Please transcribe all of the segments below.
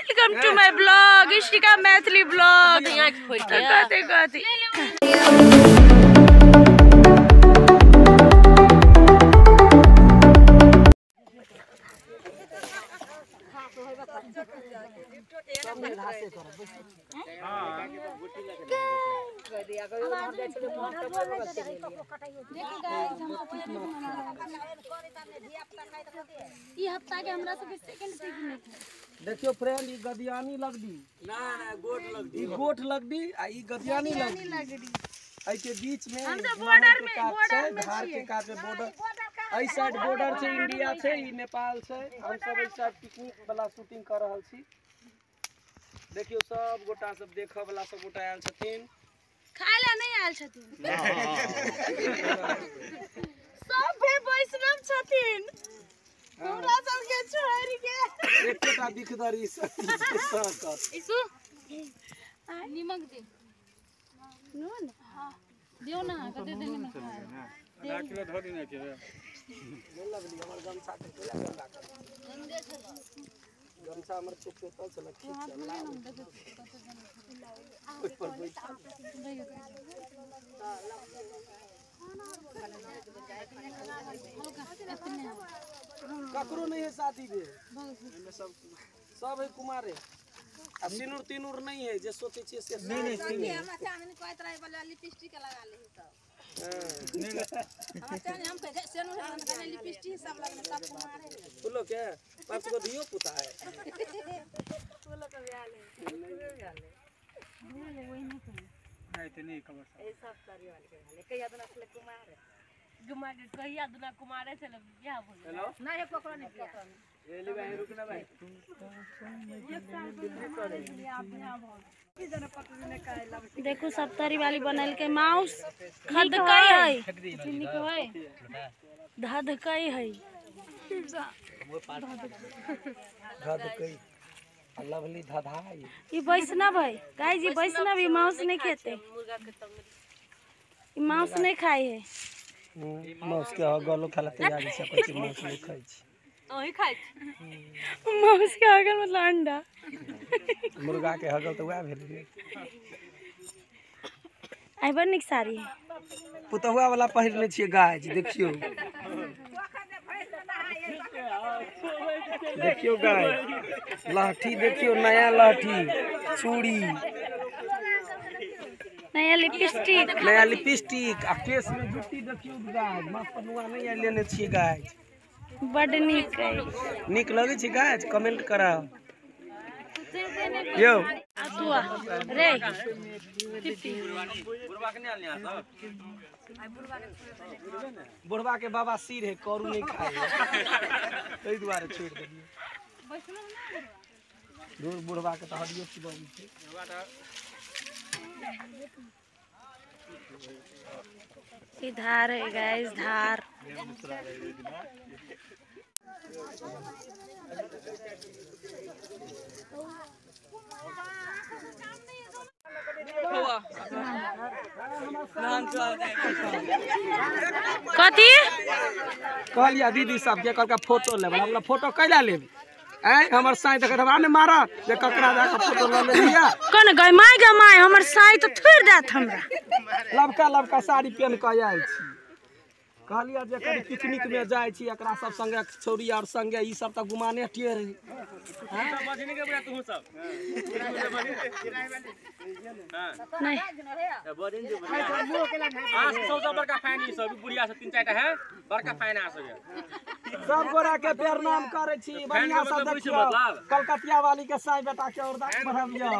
Welcome to my blog Ishtika Maithili blog. कहते कहते देखियो फ्रेंड, ई गदियानी लगडी ना ना गोठ लगडी, ई गोठ लगडी आ ई गदियानी लगडी। एहि के बीच में हम सब बॉर्डर में, बॉर्डर में धार के कात में बॉर्डर। एहि साइड बॉर्डर छै इंडिया छै, ई नेपाल छै। हम सब एहि साइड पिकनिक वाला शूटिंग कर रहल छी। देखियो सब गोटा सब देखऽ वाला सब गोटा आयल छथिन, खाय ला नहीं आयल छथिन। सब भे वैष्णव छथिन, हमरा सब के छोड़ के एकटा बिखदरी सब। इसु निमक दे नून, हां दियो ना, कते दिन निमक आधा किलो धो दिना के ले लगली। हमर गमछा के कोला गंदा कर गंदे छल, गमछा हमर चुपेतल छल, खींच चला ओइ पर बैठ। ककरो नहीं है शादी भेल, सब सब है कुमारे। आ सिनूर तिनूर नहीं है, जे सोचे छियै से नहीं नहीं नहीं। हमरा चांदनी कहत रहे बोले लिपस्टिक लगा ले सब। हमरा चांदनी हम कहे सिनूर हम कहे लिपस्टिक सब लगने सब कुमारे। तू लोग के पांच गो धियो पुता है, तू लोग के ब्याह ले नहीं तो नहीं खबर ए सब सारी वाले के ले कहिया दुना छले कुमार गुमा के कहिया दुना कुमारे छले बियाह भइल हेलो नहीं है ककरो नहीं बियाह। एली भाई रुक ना भाई, देखो सप्तरी वाली बनल के माउस खदकई है, धधकई है, धधकई लवली धधाई। ई वैष्णव है गाय जी, वैष्णव ई मांस नहीं खेते, ई मांस नहीं खाए है। मांस के हगलो खाला तैयार छै, कहै मांस नहीं खाइ छी। ओही खाइ छी मांस के हगल मतलब अंडा, मुर्गा के हगल त वएह भेलै। आई बड़ नीक साड़ी है, पुतहुआ वाला पहिरने छियै गाय जी। देखियो देखियो गाय, लहठी देखियो, नया लहठी, चूड़ी, नया लिपस्टिक, नया लिपस्टिक आ केस में जुत्ती। देखियो गाय, माथ पर नुआ नहीं आइ लेने छियै गाय। बड नीक है, नीक लगै छै गाय, कमेंट कराओ यो। अतुआ रे बुढ़वा के बाबा सिर है, करू नहीं खाए, ताहि दुआरे छोड़ि देलियै। दूर बुढ़वा के तऽ हड्डियो चिबाबै छै। ई धार है गाइस, धार। कथी कहलिया दीदी सबके कहलका फोटो लेबै, हमरा फोटो कैला लेबै? आँय हमर साई देखत हमरा ने मारत जे ककरा जाके फोटो ल लेलिया। कोन गय my गे my, हमर साई तो थोड़ देत हमरा। लबका लबका साड़ी पहन के आयल छी। कहलिया जे कभी पिकनिक में जाय छी एकरा सब संगे, छौरी और संगे, ई सब त गुमाने टेर है। नहीं बड़का फैन ई सब बुढ़िया सब तीन चार टा है, बड़का फैन आ सब। सब गोरा के प्रणाम करे छी, बढ़िया से देखियो कलकतिया वाली के साई बेटा के और दाम बढ़ाबियो।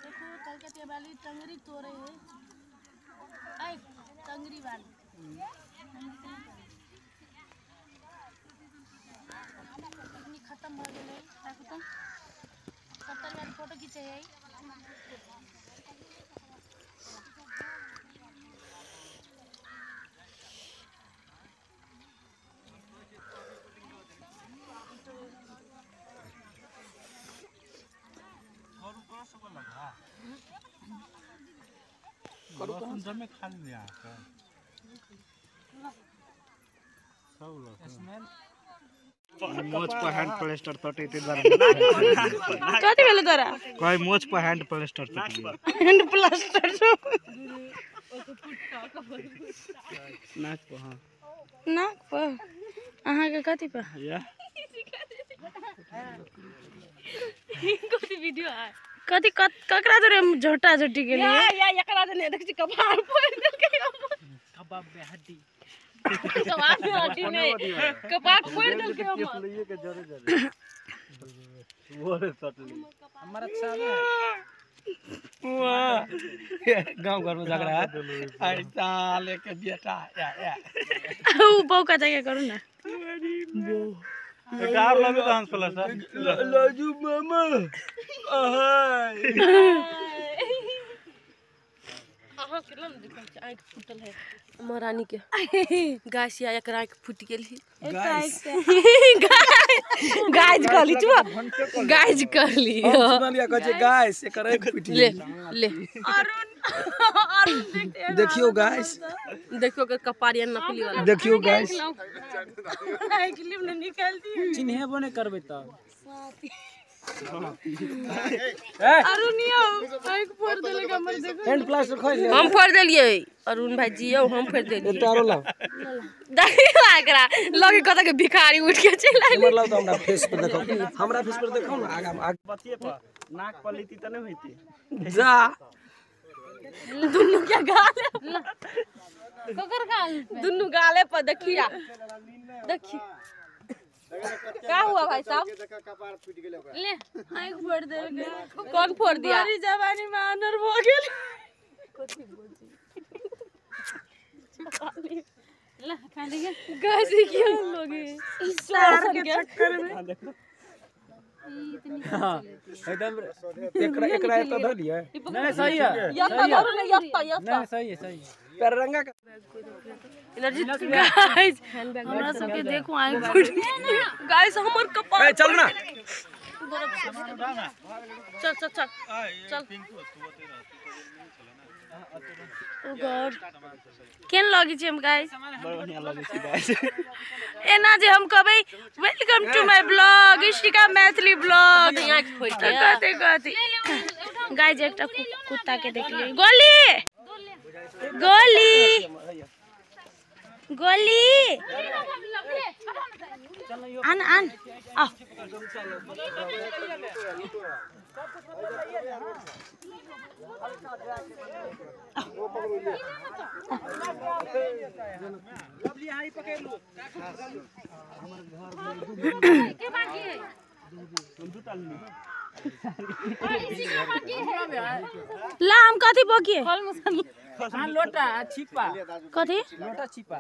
देखो कलकतिया वाली टंगरी तोड़े है, ऐ टंगरी वाली। घिचै है। लहसुन खा लिया मोच पर हैंड प्लास्टर तटे कथि भेल तोरा? कहे मोच पर हैंड प्लास्टर तटे, हैंड प्लास्टर नाक पर। हां नाक पर अहाँ के कथि पर? या कथि वीडियो है? कथि ककरा तोरे झोटा झोटी के लिए? या एकरा दने देख छी कपार फोड़ देलकै। कबाब में हड्डी, कबाब में हड्डी नहीं, कपार फोड़ देलकै हमर। लइए के जरे जरे वो रे सटली हमर अच्छा है। वाह गांव घर में झगड़ा है ऐसा लेके बेटा या या उ बौका जाके करू ना। कार लगे तो हंस प्लास्टर लाजू मामा आहाय। अहाँ के लम देखै छी आंख फूटल है महारानी के। गाइस या एकरा आंख फूट गेल है। गाइस कहली चुप, गाइस कहली सुनलिया कहै छै गाइस एकर आंख फूट ले ले। अरुण अरुण देखते देखियो गाइस, देखियो के कपार या नकली वाला। देखियो गाइस आंख लिम ने निकाल दी। चिन्हेबो नै करबै तब। अरुण यो आंख फोड़ देलक हमर। देखो हैंड प्लास्टर खोल ले। हम फोड़ देलियै अरुण भाई जी यौ, हम फोड़ देलियै। तारो लाओ देखियो एकरा लगे कत के भिखारी उठ के चलि आयल। हमर लाओ तो हमरा फेस पर देखो, हमरा फेस पर देखो ना। आगा आग बतिए पर नाक पर लेती त नहीं होती जा। दुन्नू के गाले ककर गाल, दुन्नू गाले पर देखिया देखी क्या हुआ भाई साहब? ले आंख फोड़ देलक। कौन फोड़ दिया? बड़ी जवानी में आनर भ गेल। कथि बोलছি ला खा ले गाइस की लोगे सार के चक्कर में। हां एकदम एकरा एकरा एत धलिए नहीं सही है। यत्ता धरू ने यत्ता यत्ता नहीं सही है सही है। पैर रंगा एनर्जी गाइस हमरा सब के देखो आंख फूट गाइस हमर कपार। ए चल ना चल चल चल चल। ओ गॉड केन लगी छी हम गाइस? बड़ बढ़िया लगे छी गाइस। एना जे हम कहबै welcome to my blog Ishika Maithili blog आंख फोड़ के कहते कहते गाइस एकटा कुत्ता के देखलियै। गोली गोली गोली आन आन आ ला हम कथी बोकिए? लोटा छिपा कथी लोटा छिपा।